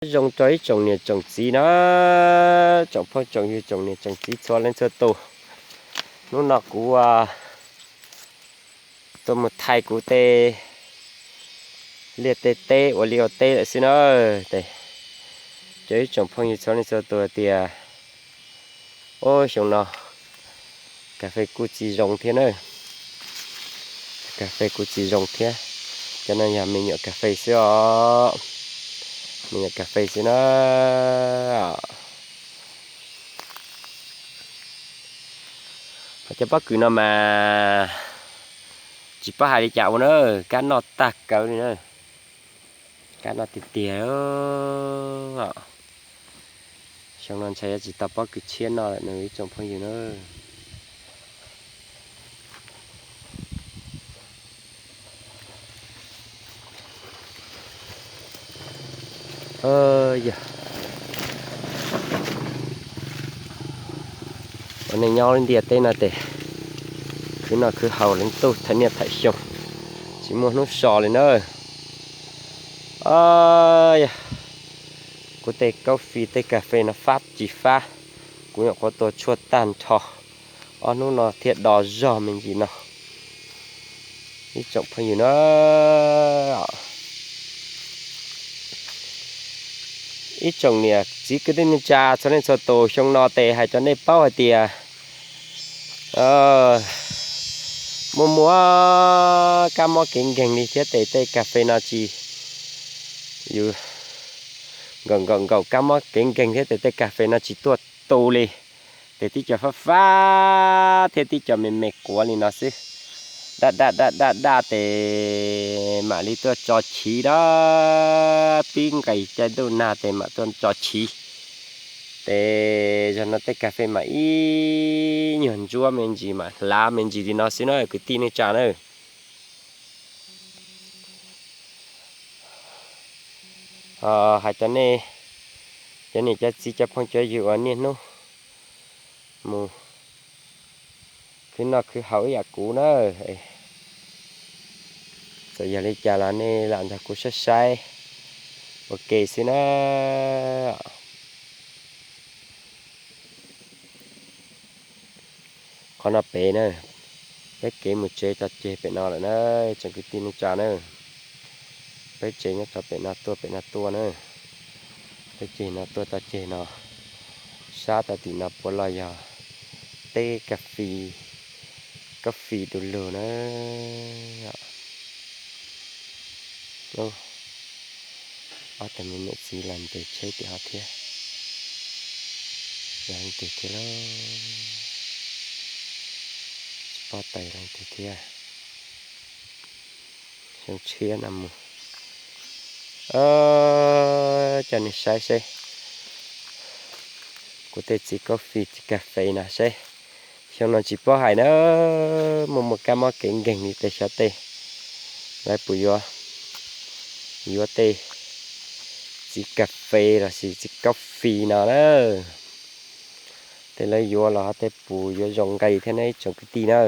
Zoo rau ib tsoom niam tsoom txiv na, tsoom phooj tsoom ywg, tsoom niam tsoom txiv txhua leej txhua tus. Hnub no kuv tuaj mus thaij kuv tej liaj tej teb ua liaj ua teb lawm xwb na. Ces cov ib tsoom phooj ywg txhua leej txhua tus tias, ub, xyoo no kas fes kuj tsis zoo thiab na. Kas fes kuj tsis zoo thiab. Cov no yog me nyuam kas fes xwb os. Me nyuam kas fes xwb na. Cov pob kws no mas tsis paub hais li cas ua na, kab noj tag kawg li na. Kab noj tiag tiag. Xyoo no ntshai yuav tsis tau pob kws tshiab noj lawm na ib tsoom phooj ywg na. Yog ua neej nyob ntiaj teb no ces khwv noj khwv haus leej tub thawm niaj thawm xyoo, tsis muaj hnub so li na. Yog kuv tej kaub fis tej kas fes no fab tsis fab, kuv nyuam qhuav tua tshuaj tag nrho, ob hnub no thiaj do zog me ntsis no. Ib tsoom phooj ywg na, ib tsoom niam txiv kwv tij neej tsa txhua leej txhua tus, xyoo no ces hais rau nej paub hais tias muaj muaj kab mob kev nkeeg li thiab ces tej kas fes no tsis, yus nkaum nkaum nkaum kab mob kev nkeeg thiab ces tej kas fes no tsis tuaj tu li. Ces tib co fab fab thiab tib co me me quav li no xwb. Daj daj daj daj daj ces mam li tuaj tso chiv da, pib nqis caij ntuj nag ces mam tuaj tso chiv. Ces zaum no tej kas fes mam ib nyuag ntsuab me ntsis mam hlav me ntsis li no xwb na kwv tij neej tsa na. Hais rau nej cov niam cov txiv cov phooj cov ywg uas niaj hnub mus khwv noj khwv haus ib yam kuv na, txawm yog li cas los nej lam nrog kuv saib saib ua ke xwb na. Qhov no pem na, peb kev mus tsev tso ceg pem no lawm na, tsoom kwv tij neej tsa na. Peb tsev nyob tso pem no tuaj pem no tuaj na. Peb ceg no tuaj tso ceg no, sab tau tim no puav los yog teb kas fis, kab fis du lug na. Ob tug me niam txiv los ntes tsheb tim hov thiab. Los leej twg thiab lauj? Tsis paub tais leej twg thiab. Xyoo tshiab no mus, coj nej saib seb kuv tej txiv kab fis txiv kas fes no seb. Xyoo no tsis paub hais na, muaj muaj kab mob kev nkeeg li tes xyov tej lawv puas yuav, yuav tej txiv kas fes los sis txiv kab fis no na. Tej lawv yuav los ho tej puas yuav zoo nqe thiab na ib tsoom kwv tij na.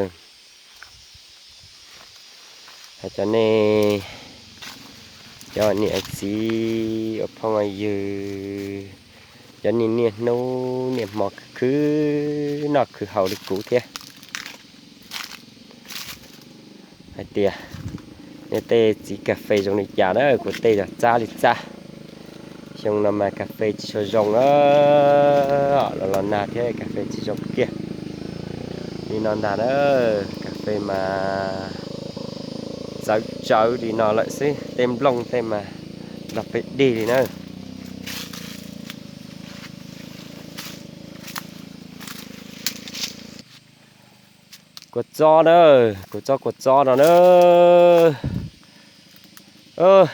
Hais rau nej cov niam txiv ua phooj ua ywg, cov niaj niaj hnub niaj hmo khwv khwv noj khwv haus li kuv thiab, hais tias nej tej txiv kas fes zoo li cas na, kuv tej los txab li txab. Xyoo no mas kas fes tsis tshua zoo, los los nag thiab kas fes tsis zoo kiag. Li no ntag na, kas fes mas txawv tsawv li no lawm xwb, tej nplooj tej mas nrog peb dig li na. Kua txob na, kua txob, kua txob no na,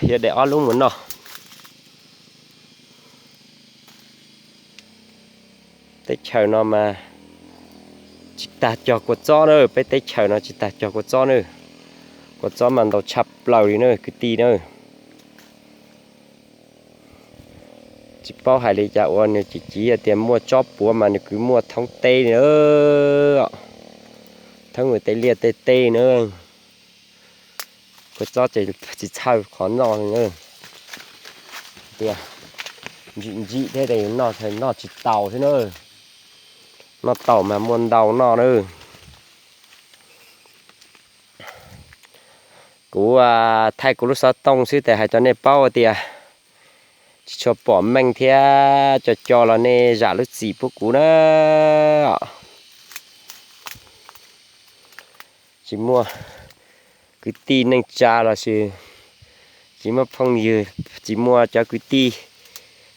yuav de ob lub mus noj. Teb chaws no mas tsis tag cog kua txob na, peb teb chaws no tsis tag cog kua txob na. Kua txob mas ntau tshaj plaws li na kwv tij na. Tsis paub hais li cas ua nws cim civ tias muaj tsob puav mas nws kwv muaj thoob teb li na. Thoob nws tej liaj tej teb na. Kua txob ces tsis txhawj qhov noj li na. Tias ntsim ntsim thiab ces yus noj noj tsis tau thiab na. Noj tau mas muaj ntau noj na. Kuv thaij kuv lub xov tooj xwb tes hais rau nej paub tias tsis tshua pom meej thiab, co co los nej zam lub txim pub kuv na. Tsis muaj kwv tij neej tsa los sis tsis muaj phooj ywg, tsis muaj cov kwv tij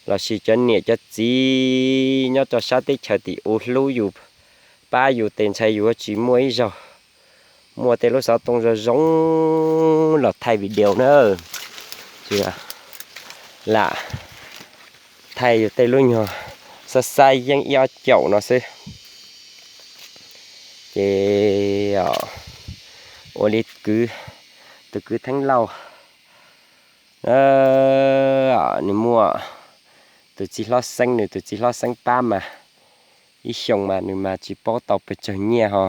los sis cov niam cov txiv nyob rau sab teb chaws tim u hlub yus pab yus tes ntshai yus tsis muaj ib zaug muaj tej lub xov tooj zoo zoo los thaij video na. Lam thaij yus tej lub nyuag xab xab yeeb ib ob caum no xwb. Ces ua li kwv, tus kwv Theeb Lauj, nws muaj tus txiv hlob Xeeb, nws tus txiv hlob Xeeb pab mas ib xyoos mas nws mas tsis paub tau pes tsawg nyiaj ho.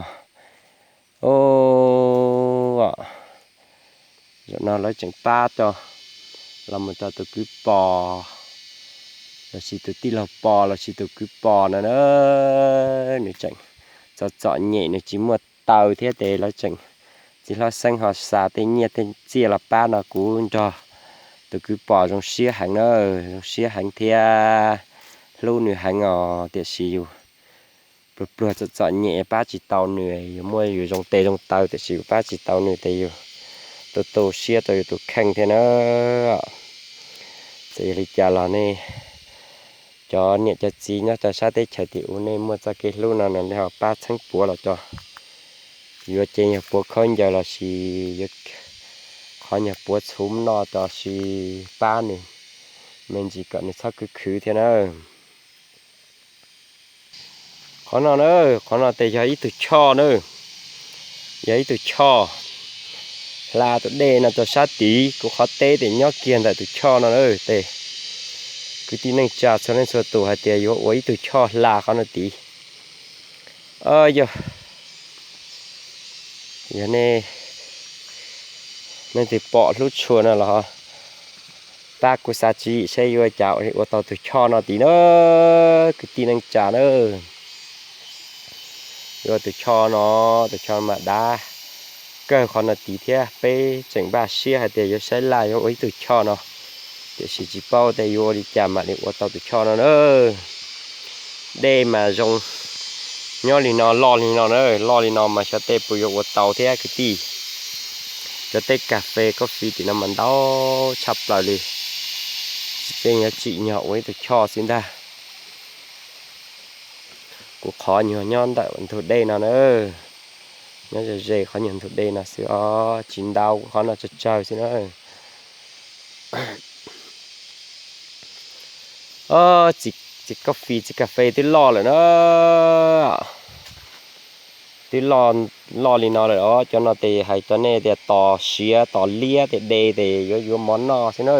Zaum no lawv tseem pab rau los mus rau tus kwv Pos los sis tus tij laug Pos los sis tus kwv Pos no na. Nws tseem txom txom nyem, nws tsis muaj taw thiab ces lawv tseem, txiv hlob Xeeb ho xa tej nyiaj tej txiaj los pab no kuv nrog tus kwv Pos zoo siab heev na, zoo siab heev thiab hlub nws heev os. Tiam sis yus pluag pluag txom txom nyem pab tsis tau nws, yus muaj yus zoo tes zoo taw tiam sis yus pab tsis tau nws ces yus tu tu siab rau yus tus kheej thiab na. Txawm yog li cas los nej cov niam cov txiv nyob rau sab teb chaws tim u nej muaj txoj kev hlub no no nej ho pab txheeb puav los rau, yuav cev nyuag puav khaub ncaws los sis yuav qhov nyuag puav txhuv noj los sis pab nws me ntsis kom nws txhob khwv khwv thiab na. Qhov no na, qhov no tes yog ib tug choj na, yog ib tug choj hla tus dej no rau sab tid. Kuv qhov teb tes nyob kiag ntawm tus choj no na. Tes kwv tij neej tsa txhua leej txhua tus hais tias yuav ua ib tug choj hla qhov no tid. Yog, yog nej, nej twg pom hlub tshua no los pab kuv xa tswv yim saib yuav cas ua tau tus choj no tid na, kwv tij neej tsa na. Yuav tus choj no, tus choj mas dav kawg qhov no tid thiab peb tseem npaj siab hais tias yuav saib laj yuav ua ib tug choj no, tiam sis tsis paub tias yuav ua li cas mam li ua tau tus choj no na. Dej mas zoo, nyob li no loj li no na, loj li no mas xyov tej puas yuav ua tau thiab kwv tij. Cov teb kas fes coffee tim no mas ntau tshaj plaws li, tej yuav tsim nyog ua ib tug choj xwb ntag. Kuv qhov nyuag nyob ntawm ntug dej no na, nyob ze ze qhov nyuag ntug dej no xwb os, tsis ntau, kuv qhov no tsawg tsawg xwb na. Txiv coffee txiv kas fes twb loj lawm na, twb loj li no lawm os. Cov no tes hais rau nej tias tos siav tos liab tes de tes yuav yuav mov noj xwb na.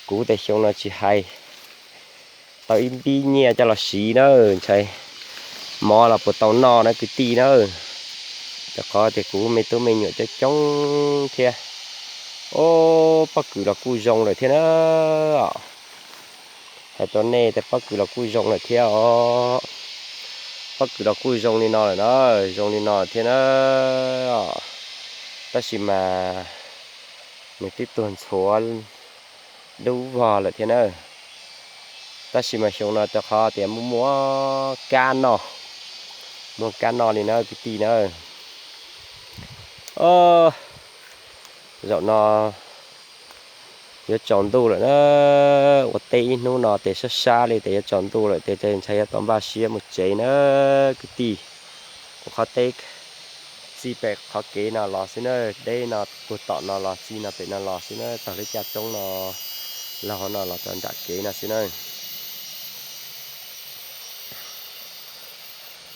Kuv tes xyoo no tsis hais tau ib npib nyiaj coj los siv na, ntshai mov los puas tau noj na kwv tij na. Rau qhov tias kuv me tub me nyuam coob coob thiab. Ob, pob kws los kuj zoo lawm thiab na. Hais rau nej tias pob kws los kuj zoo lawm thiab os. Pob kws los kuj zoo li no lawm na, zoo li no thiab na. Tab sis mas nws twb tuag ntxhuav dub vog lawm thiab na. Tab sis mas xyoo no rau qhov tias muaj muaj kab noj, muaj kab noj li na kwv tij na. Zaum no yuav tsaus ntuj lawm na, ua teb ib hnub no tes sab sab li tes yuav tsaus ntuj lawm tes ntshai yuav tau npaj siab mus tsev na kwv tij. Kuv qhov teb txij pem qhov kev no los xwb na, deb no puag tom no los txij no pem no los xwb na, taug lub caj roob no laug hauv no los rau nram kev no xwb na.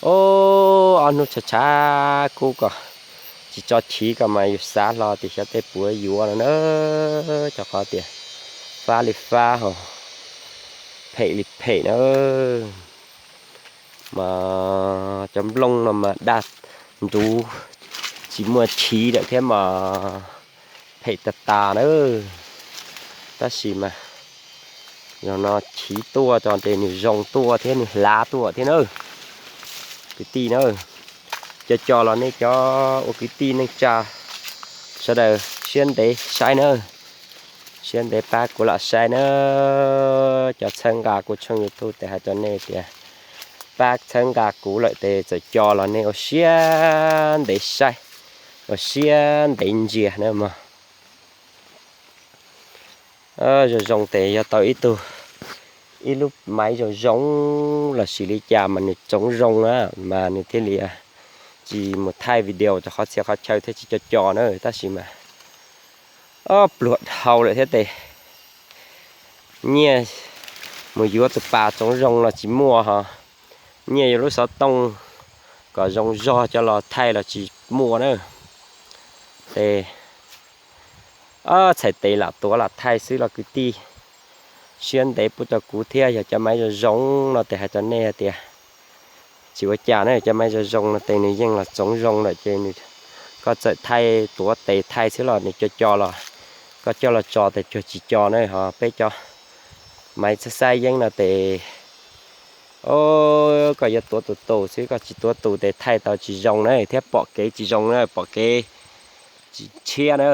Ob, ob hnub tshav tshav kub ko tsis tso chiv ko mas yus xav hlo tias xyov tej puas yuav no na, rau qhov tias fab li fab ho phem li phem na. Mas cov nplooj no mas daj nruv tsis muaj chiv lawm thiab mas phem tas tas na. Tab sis mas Zaum no chiv tuaj tso ces nws zoo tuaj thiab nws hlav tuaj thiab na. Kwv tij na, co co los nej cov ua kwv tij neej tsa sawv daws siab ntev saib na, siab ntev pab kuv lam saib na. Cov txhawb nqa kuv tshooj YouTube tes hais rau nej tias pab txhawb nqa kuv lawm tes txawm co los nej ua siab ntev saib, ua siab ntev ntsia na mog. Zoo zoo tes yog tau ib tug, ib lub maiv zoo zoo los sis li cas mas nws tsoov zoo na, mas nws thiaj li tsis mus thaij video rau qhov txhia qhov chaw thiab tsis co co na, tab sis mas pluag dhau lawm thiab tes nyiaj mus yuav tus pas tsoov zoo los tsis muaj ho, nyiaj yuav lub xov tooj kom zoo zog coj los thaij los tsis muaj na. Ces txhais tes lam tuav lam thaij xwb los kwv tij, siab ntev pub rau kuv thiab. Yog cov maiv zoo zoo no tes hais rau nej hais tias tsis ua cas na, cov maiv zoo zoo no tes nws yeej los tsoov zoo lawm ces koj txawm thaij tuav tes thaij xwb los nws co co los koj coj los tso tes cuag tsis co na. Ho peb cov maiv xab xab yeeb no tes koj yuav tuav tus tus xwb, koj tsis tuav tus tes thaij tau tsis zoo na thiab pom kev tsis zoo na, pom kev tsis tshiab na.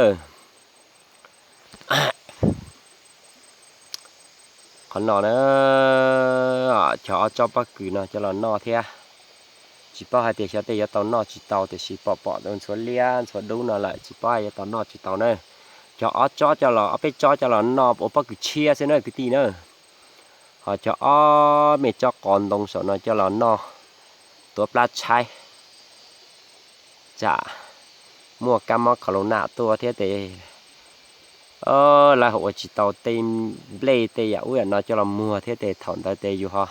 Qhov no na, cog ob tsob pob kws no coj los noj thiab. Tsis paub hais tias xyov tej yuav tau noj tsis tau tiam sis pom pom ntxhuav liab ntxhuav dub no lawm tsis paub hais yuav tau noj tsis tau na. Cog ob tsob coj los, ob peb tsob coj los noj ua pob kws tshiab xwb na kwv tij na. Ho cog ob me tsob qos ntoo saum no coj los noj tuav plab tshaib, tsam muaj kab mob khaus laus nas tuaj thiab tes lawv ho ua tsis tau tej nplej tej yam ub yam no coj los muag thiab tes thaum ntawd tes yus ho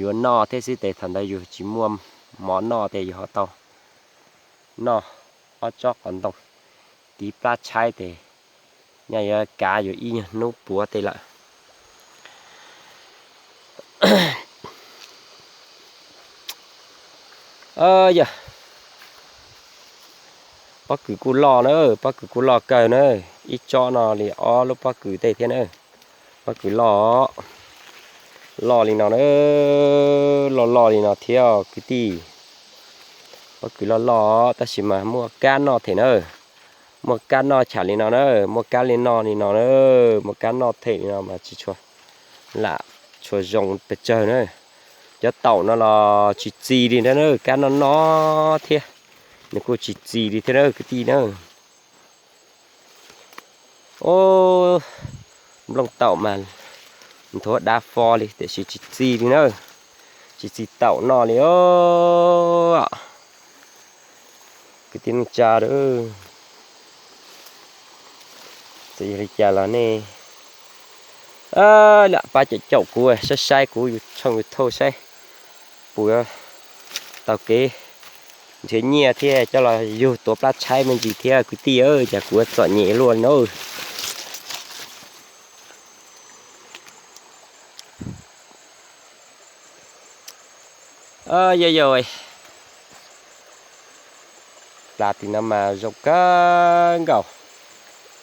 yuav noj thiab xwb tes thaum ntawd yus tsis muaj mov noj tes yus ho tau noj ob tsob qos ntoo tiv plab tshaib tes nyaj yuav kav yus ib nyuag hnub puav tej lawm. Yog pob kws kuj loj na, pob kws kuj loj kawg na, ib tsob no li ob lub pob kws tej thiab na. Pob kws loj, loj li no na, loj loj li no thiab kwv tij. Pob kws loj loj tab sis mas muaj kab noj them na, muaj kab noj cham li no na, muaj kab li noj li no na, muaj kab noj them li no mas tsis tshua lam tshua zoo pes tsawg na. Cov taum no los tsis txi li na, kab noj no thiab, nws kuj tsis txi li thiab na kwv tij na. Nplooj taum mas nthuav dav fo li tiam sis tsis txi li na, tsis txi taum noj li os. Kwv tij neej tsa, txawm yog li cas los nej lam pab caum caum kuv saib saib kuv tshooj YouTube saib puas tau kev nrhiav nyiaj thiab coj los yug tuav plab tshaib me ntsis thiab kwv tij, cas kuv txom nyem luaj li na. Yog yog, plas tim no mas zoo kawg nkaus.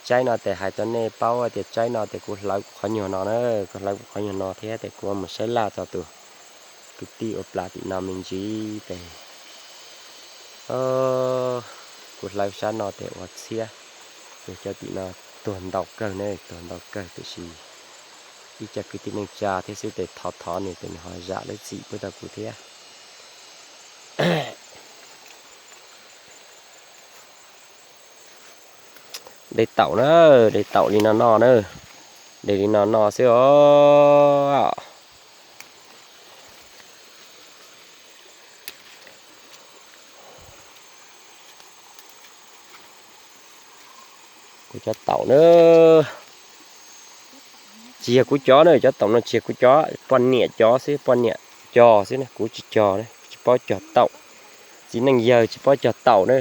Tsaib no tes hais rau nej paub tias tsaib no tes kuv hlawv kuv qhov nyuag no na, kuv hlawv kuv qhov nyuag no thiab tes kuv mus saib laj txog tus kwv tij ua plas tim no me ntsis tes kuv hlawv sab no tes ua txhiab. Yog cov tim no tuag ntau kawg ne, tuag ntau kawg tiam sis ib co kwv tij neej tsa thiab xwb tes thov thov nws tes nws ho zam lub txim pub rau kuv thiab. De taum na, de taum li no noj na, de li no noj xwb os. Kuv cov taum na, tsis yog kuv cov na, cov taum no tsis yog kuv cov, poj niam cov xwb, poj niam cog xwb na, kuv tsis cog na, kuv tsis paub cog taum. Txiv neej yawg tsis paub cog taum na.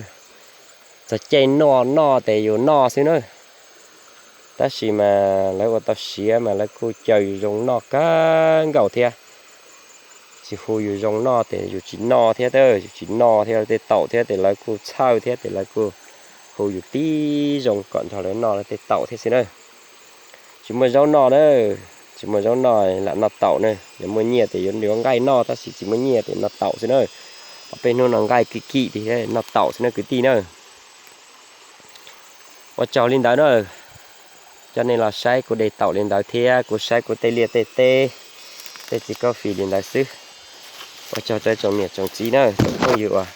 Txog caij noj noj tes yus noj xwb na. Tab sis mas lawv ua tau siav mas lawv kuj caw yus zoo noj kawg nkaus thiab. Tsis hu yus zoo noj tes yus tsis noj thiab, yus tsis noj thiab tej taum thiab tes lawv kuj txhawj thiab tes lawv kuj hu yus tib zoo kom nrog lawv noj tej taum thiab xwb na. Tsis muaj zaub noj na, Tsis muaj zaub noj lam noj taum na, yog muaj nyiaj ces yuav yuav nqaij noj tab sis tsis muaj nyiaj ces noj taum xwb na. Ob peb hnub no nqaij kim kim thiab noj taum xwb na kwv tij na. Ua tsaug li ntawd na, coj nej los saib kuv de taum li ntawd thiab kuv saib kuv tej liaj tej teb, tej txiv coffee li ntawd xwb. Ua tsaug rau tsoom niam tsoom txiv na, tsoom phooj ywg uas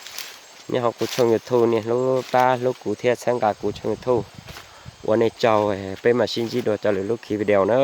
nyob hauv kuv tshooj YouTube nej hlub pab hlub kuv thiab txhawb nqa kuv tshooj YouTube. Ua nej tsaug, peb mam sib ntsib dua rau lwm lub video na.